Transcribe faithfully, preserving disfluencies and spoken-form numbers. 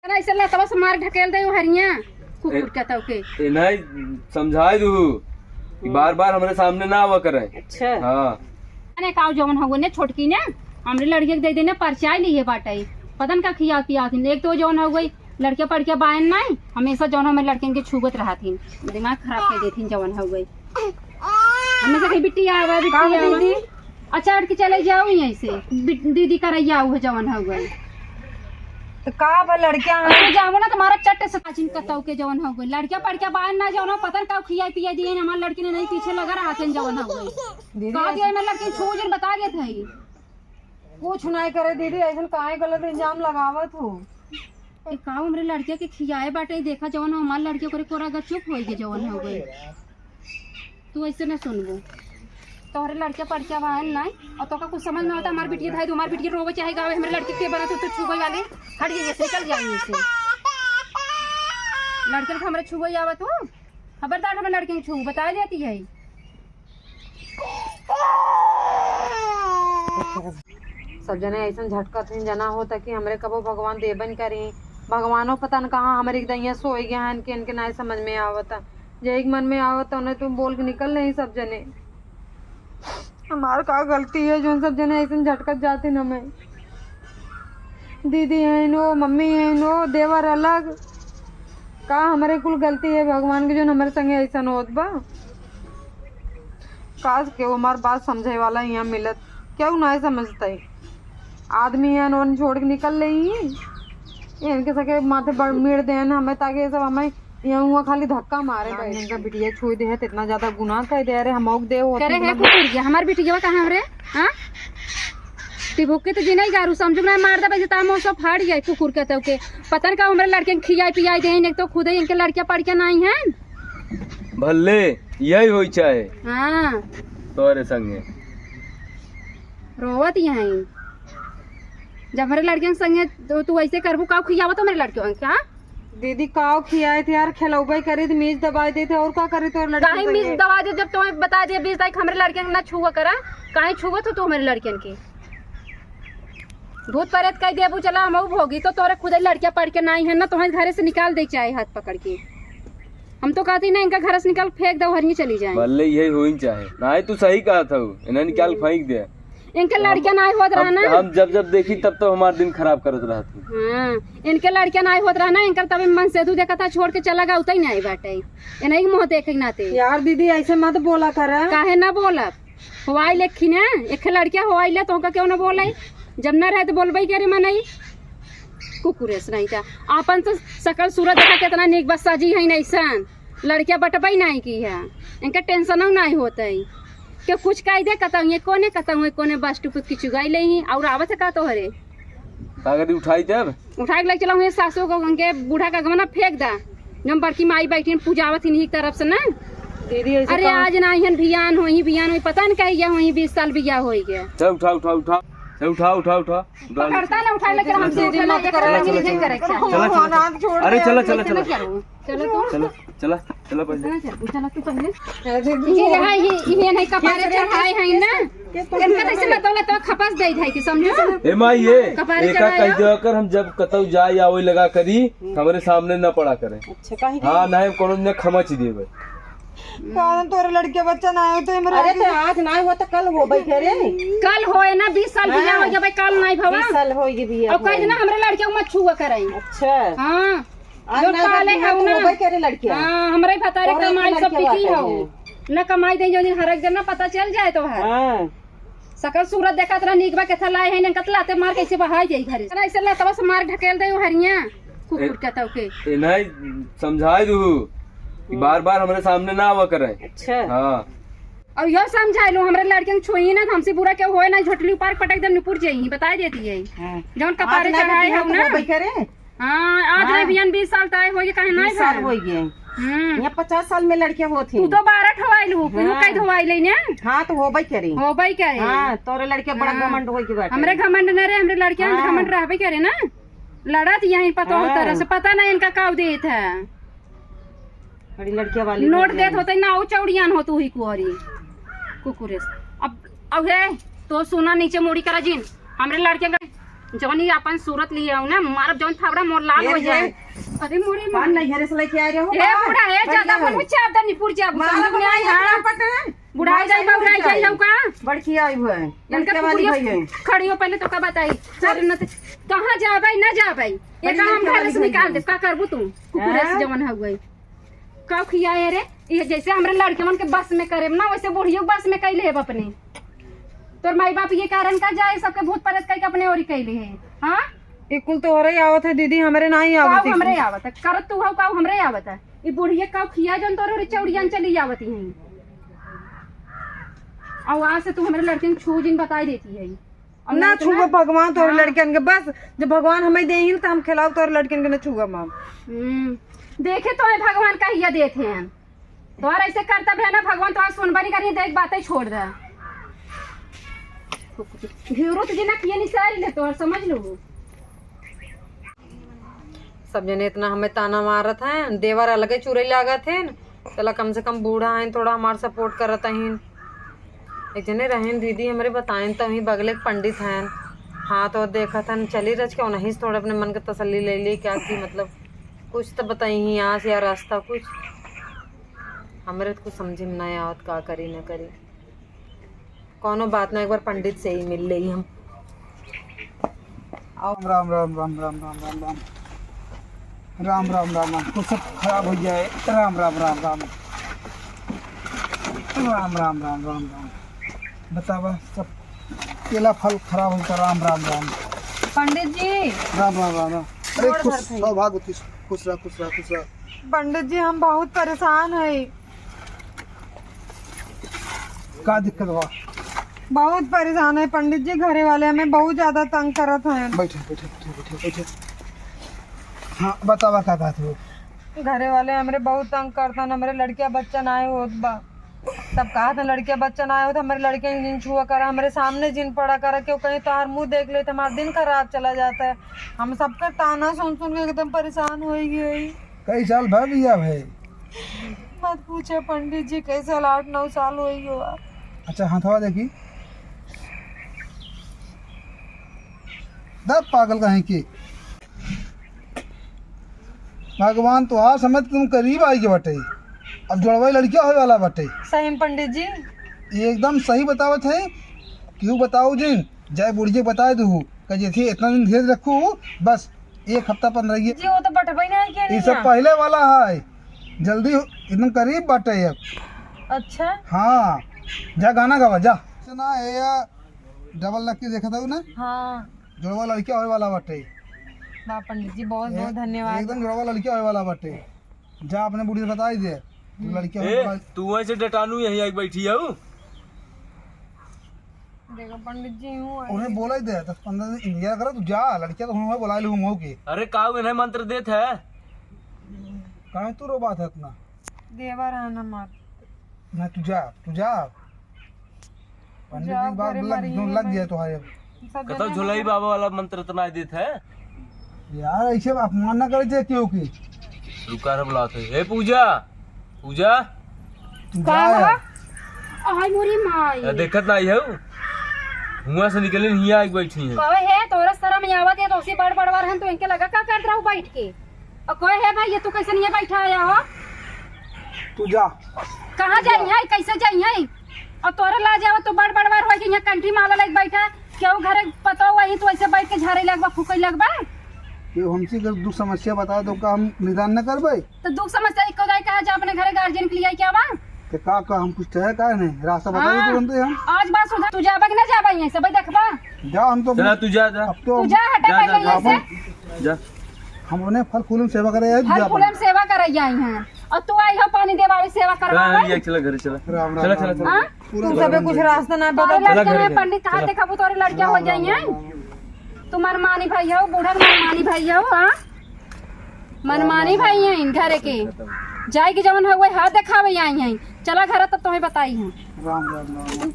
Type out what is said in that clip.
अरे, ऐसे लतवा से मार ढकेल दे हरिया, कुकुर ए, के तौ के। ए, नहीं, समझाई दू कि हम्म। बार बार हमरे सामने ना आवा करे। अच्छा। हाँ। अरे, काऊ जवन हो गए ने छोटकी ने, हमरे लड़के के दे देने परचाई लिए बाटे। पता न का खिया पिया थी। एक तो जवन हो गई, लड़के पड़ के बायन नहीं, हमेशा जवन हमरे लड़कन के छुगत रहत ही, दिमाग खराब कर देती जवन हो गई। हमेशा कही, "बिट्टी आवा, बिट्टी का आवा।" दीदी? अच्छा, हट के चले जाओ यहीं से। बिट-, दीदी करैया आऊ है जवन हो गई। तो का बा लड़कियां? अरे जाओ ना, तुम्हारा चट्ट से काचिन कतौ के जवन हो गई। लड़कियां पड़ के बाहर ना जाओ ना, पता न का खिया पिया दिए, हमारे लड़की ने नहीं पीछे लगा रहा थे जवन हो गई। दीदी, कहा दिया मैं लड़की छू जिन बता देत है। कुछ नहीं करे दीदी, ऐसन काहे गलत इल्जाम लगावत हो? ए, का हमरे लड़किया के खियाए बाटे, देखा जवन हमार लड़किया ओकरे कोरा ग चुप होई के जवन हो गई। तू ऐसे न सुनबो। तोहरे लड़किया पढ़ के आवा है नाई, और तोका कुछ समझ में आवता, हमार बिटिया धाई दो, हमार बिटिया रोवे चाहे गावे, हमरे लड़के के बना तू, तू छुबे वाली, हट जाइए से, चल जाइए से। लड़कन के हमरे छुबे आवत हो, खबरदार हमरे लड़के के छू, बता देती है। सब जने ऐसन झटकत हैं, जना होता कि हमरे कबो भगवान देबन करी। भगवानो पता न कहाँ हमरे एक दइया सोए गए हैं, इनके, इनके नाय समझ में आवता। जे एक मन में आवता, उन्हें तुम बोल के निकल नहीं सब जने। हमार का गलती है, जोन सब जने ऐसन झटकत जाते न हमें। दीदी हैं नो, मम्मी हैं नो, देवर अलग। का हमरे कुल गलती है भगवान के, जोन हमरे संगे ऐसन होत बा? काश केहू हमार बात समझे वाला यहाँ मिलत, केहू नाय समझते। आदमी यहाँ नौन छोड़ के निकल ले ही, इनके सके माथे बड़ मीड़ देन हमें, ताकि ये सब हमें यहाँ हुआ खाली धक्का मारे बैठ। इनका बिटिया छुई दे है, तो इतना ज्यादा गुनाह कर दे। अरे हम औक दे होते करे हैं। कुकुर के हमार बिटिया कहाँ रे? हाँ, टिबुक के तो जिनाई गारू समझू ना, मार दे बजे तामो सब फाड़ गए कुकुर के तो के। पता न का हमरे लड़के के खियाई पियाई दे, एक तो खुद ही इनके लड़कियां पढ़ के नहीं हैं। भले यही होई चाहे। हाँ। तोरे संगे। रोवत ही हैं। जब हमरे लड़कियन के संगे तो तू ऐसे करबू, काऊ खियावत हमरे लड़कियन के, हाँ? दीदी, काऊ खियाए थे यार, खिलौबे करे थे, मीज दबाए देते, और का करे तोरे लड़कियन काहे मीज संगे? दबाए दे, जब तुम्हें बता दिया बीस तारीख हमरे लड़कियन के ना छुआ करा, काहे छुअत हो तू हमरे लड़कियन के? भूत प्रेत कह देबू, चला हमहू भोगी, तो तोरे खुदे लड़कियां पढ़ के नाई है ना, तोहे घरे से निकाल दे चाहे हाथ पकड़ के। हम तो कहती ना, इनका घर से निकाल फेंक दो, हरिये चली जाए। भले यही होई चाहे। नाहीं, तू सही कहत हऊ, इन्हें निकाल फेंक दे। इनके हम, लड़कियां नाई होत रहा हम, ना। हम जब जब देखी तब तब हमार दिन खराब करत रहत हऊ। हाँ, इनके लड़कियां नाई होत रहा ना, इनकर तबे मन से तू देखा था, छोड़ के चला गया, उतई नाई बाटे। इन्हें मुँह देखे के नाते। यार दीदी, ऐसे मत बोला करा। काहे ना बोलब? होआई लेखी ना, एक लड़किया होआई ले, तोहका क्यों ना बोलाई? जब ना रहे तो बोलबई करे मनई। कुकुरेस नहीं था। आपन तो सकल सूरत देखा कितना नीक बा, सजी है ऐसन। लड़किया बटबई नहीं की है। इनका टेंशनो नहीं होतई। के कुछ कह दे, कतहुए कोने, कतहुए कोने बस टुपुत की चुगाई ले ही। और आवत है का तोहरे? का करी, उठाई देब? उठा के ले चला हुए सासू को, उनके बूढ़ा का गमना फेंक दा। जब बड़की माई बैठी हैं, पूजावत ही नहीं तरफ से ना। दीदी, ऐसे अरे कहाँ? आज ना आइहन, बियान होई, बियान होई, पता न कहिया होई, बीस साल बिया होई गया। चल उठा, उठा, उठा। चल उठा, उठा, उठा। उठा ले। पकड़ता ना, उठा ले, हम दीदी, उठा ले, मत एक करा, रंग दीदी। नहीं करे। चला, चला, चला। हाथ छोड़ अरे दे, चला, आप चला, ऐसे चला। ना करो। चलो तो। चला, चला, चला पहले। चला, चला, चला तू पहले। अरे दीदी, ये रहा, ये, ये नहीं कपारे चढ़ाए हैं ना। इनका तो ऐसे लतो लतो खपस दे जाए कि समझो। ए माई, ये कपारे एका चढ़ाए कह हो। दे कर हम जब कतौ जाए या वही लगा करी, हम्म। हमरे सामने ना पड़ा करे। अच्छा, काहे की? हाँ, ना हम कोनो ने खमच देवे। कारण तोरे लड़के बच्चा ना आए तो हमरा अरे, तो आज ना हो तो कल हो भाई, करे। कल होए ना, बीस साल बिया हाँ। हो गया भाई, कल नहीं भवा। बीस साल हो गई बिया और कह देना, हमरे लड़के को मत छुआ करे। अच्छा। हाँ। आज जो ना पाले बात है ना, तो ना। होबे करे लड़किया। हाँ, हमरे भतारे तोरे कमाई लड़के सब पिटी बाटे हो। हैं। न कमाई दे, जो दिन हरक दिन ना पता चल जाए तो है। हाँ। सकल सूरत देखत रहा, नीक बा, केथा लाए हैं, इनका लाते मार कैसे बहाई जाई घरे। अरे, ऐसे लतवा से मार ढकेल दे हरिया, कुकुर ए, के तौ के। ए, नहीं, समझाए दू कि हम्म। बार-बार हमरे सामने ना आवा करे। अच्छा। हाँ। और यो समझाए लो, हमरे लड़के के छुई ना, तो हमसे बुरा क्यों होए ना, झोटली ऊपर पटक दे, निपुर जाई, बताई देती है। हाँ। जौन कपारे आज ना चढ़ाए बिटिया हो तो ना। होबे करे। हाँ, आज हाँ। नहीं बियान बीस साल तय होइए, काहे बीस नहीं साल भा? होइए। हम्म। यहाँ पचास साल में लड़के होत तू हैं। तो बारह ठो आइल हो, हाँ। कई ठो आइल है ना? हाँ, तो होबे करे। होबे करे। हाँ, तोरे लड़के बड़ा हाँ। घमंड होई के बाटे। हमरे घमंड न रहे, हमरे लड़के हाँ। घमंड रहबे करे ना। लड़त यहीं पता हाँ। तरह से, पता नहीं इनका का देत है। बड़ी लड़किया वाली नोट हो देत गई। होते ना, ऊ चौड़ियान हो तू ही कुहरी। कुकुरेस। अब, अब हे, तो सोना नीचे मुड़ी करा जिन। हमरे लड़के का जौन ही अपन सूरत लिए हो ना, मारब जौन फावड़ा मोर लाल हो जाए। अरे मोरे पान नहीं घरे से लेके आ रहे हो ए बूढ़ा, ए ज्यादा बोलो, चाप दे निपुर जाबू, मारब समझ में आई? हाँ। बुढ़ाई जाई, बउराई जाई हो का? बड़की आई हुए। इनका कुकुरिया खड़ी हो, पहले तो का बताई। अरे न त कहाँ जाबै, न जाबै। ये काम हम घर से निकाल दे, का करबू तू? कुकुरे से जवन हउए। का खिया है रे? ये जैसे हमरे लड़कवन के बस में करेब ना, वैसे बुढ़ियो बस में कैले है अपने। तोर माई बाप ये कारण का जाए, सबके भूत प्रेत कह के अपने ओरी कैले है। हाँ? ई कुल तोहरे ही आवत है दीदी, हमरे नाही आवत काऊ है। हमरे आवत है, करत तू हो काऊ हमरे आवत है। ई बुढ़िया काऊ खिया जन तोरे ओरी चौड़ियन चली आवत ही। और आज से तू हमरे लड़कियन छू जिन बताई देती है। और ना नहीं तो छूबे ना। भगवान तोरे हाँ। लड़कियन के, बस जब भगवान हमें दे ही तो हम खिलाओ तोरे लड़कियन के, ना छूबे हम। हम्म, देखे तो है भगवान का हिया देते हैं। तोहर ऐसे करतब है ना, भगवान तोहर सुनबा नहीं करी, देख बातें छोड़ दे। भिउरो तो जिना किए निसारी ले तोहर, समझ लो। सब जने इतना हमें ताना मारत हैं, देवर अलगे चुरई लागत हैं। चला कम से कम बूढ़ा हैं, थोड़ा हमार support करत हैं। एक जने रहें दीदी हमरे बताएन तो वहीं बगले के पंडित हैं, हाँ तो देखत हैं, चली रच के उन्हीं से थोड़ा अपने मन के तसल्ली ले ली क्या कि मतलब कुछ तो बताई ही यहाँ से या रास्ता कुछ। हमरे तो कुछ समझ में नहीं आवत, का करी ना करी। कौनो बात ना, एक बार पंडित से ही मिल लेई हम। आओ। राम, राम, राम, राम। राम, राम, राम, राम, राम। कुछ सब खराब हो जाए। राम, राम, राम, राम। राम, राम, राम, राम, राम। बतावा, सब केला फल खराब होता। राम, राम, राम। पंडित जी। राम, राम, राम, राम। अरे, गोड़ खुश, धरत हई। सौभाग्यवती, खुश रह, खुश रह, खुश रह। पंडित जी, हम बहुत परेशान हई। का दिक्कत बा? बहुत परेशान है पंडित जी, घरे वाले हमें बहुत ज्यादा तंग करत हैं। बैठे, बैठे, बैठे, बैठे, बैठे। हाँ, बतावा का बात हो? घरे वाले हमरे बहुत तंग करत हैं, हमरे लड़किया बच्चा नाय होत बा। तब कहा था लड़किया बच्चा नाय होत, हमरे लड़किया जिन छुआ करा, हमरे सामने जिन पड़ा करा, क्यों कहीं तोहार मुंह देख लेते, हमारा दिन खराब चला जाता है। हम सबका ताना सुन सुन के एकदम परेशान हो गई। कई साल भर बिया भई? मत पूछे पंडित जी, कई साल, आठ नौ साल हो गयो। अच्छा, हाथवा देखी। दब पागल कहीं की। भगवान तोहार समझ तुम करीब आई के बाटे। अब जुड़वा लड़किया होए वाला बाटे। सही में पंडित जी। ये एकदम सही बतावत है। क्यों बताओ जिन? जाए बुढ़िया के बताए दू। कह जैसे इतना दिन धीरज रखू, बस एक हफ्ता पंद्रह ये जी, वो तो बटबे नहीं किया ये नहीं सब है। पहले वाला है, जल्दी एकदम करीब बाटे अब। अच्छा। हाँ, जा गाना गावा, जा। सुना है या डबल लग के देखा था ना? हाँ। जुड़वा लड़किया होए वाला बाटे। वाह पंडित जी, बहुत बहुत ए-, धन्यवाद। एकदम जुड़वा लड़किया होए वाला बाटे। जा अपने बूढ़ी से बताई दे, तू हम्म। लड़किया होए ए, वाला तू वहीं से डटानू यहीं आके बैठी है। देखो पंडित जी, हूँ आई। उन्हें बोला ही दे, दस पन्द्रह दिन इंतजार करो, तू जा, लड़किया तो हम बुला लूँ मऊ के। अरे काऊ इन्हें मंत्र देत है। काहे तू रो बात है इतना? देवर है ना मार। ना, तू जा, तू जा। पंडित जी जाओ, की बात घरे लग, मारी एकदम है लग भाई। गया तुम्हारे। सब कतौ जने झोलाई हमारे बाबा वाला मंत्र इतना देत है। यार, ऐसे अपमान ना करे चाहिए केहू के। रुका रे, बुलावत है। ए पूजा, पूजा। तू का जा यार। बा? आई मोरी माई। या देखत ना आई है। हुआं से निकले हियां आके बैठी है। कहे है, तोरा शरम आवत है, तो उसी बड़ बड़वा रहन, तो इनके लगा का करत रहू बैठ के? और कोई है भाई, ये तू कैसे नहीं बैठा आया हो? तू जा। कहाँ जाई है, कैसे जाई है? और तोरे लाज आवा, तू बड़ बड़वार होई के यहाँ कंठी माला लेके बैठा, केहू घरे पतो वही तू ऐसे बैठ के झाड़े लगबा, फूके लगबा। केहू हमसे अगर दुख समस्या बताए तो का हम निदान न करबे? तो दुख समस्या एको दाई कहा जा अपने घरे गार्जियन के लिए क्या बा? तो का, का हम कुछ कहे का नहीं? रास्ता बता दे हाँ। तुरंत ही हम। आज बात सुधा, तू जाबा कि ना जाबा यहाँ से, भाई देखबा? जा, हम तो चला, तू जा, जा। अब तो तू जा, हटा जा, पहले जा, यहाँ जा। से। जा। हम अपने फल फूल में सेवा करे आए, फल जा फूल में अपन। सेवा करे आई हैं। और तू आई हो पानी देवावे, सेवा करवावे। चला, चला, घरे चला। राम, राम, चला, राम, चला, राम। चला। हाँ? पूरा तू सबे कुछ रास्ता ना बता। चला, लड़के घरे, में घरे। पंडित कहाँ चला। देखा, वो तोरे लड़किया हो जाई हैं। तू मनमानी भाई हो, बूढ़ा मनमानी भाई हो, हाँ? मनमानी भाई हैं इन घरे के। जाए के जवन है, वही हाथ देखावे आई हैं। चला घर, तब तुम्हें बताई हैं। राम, राम, राम।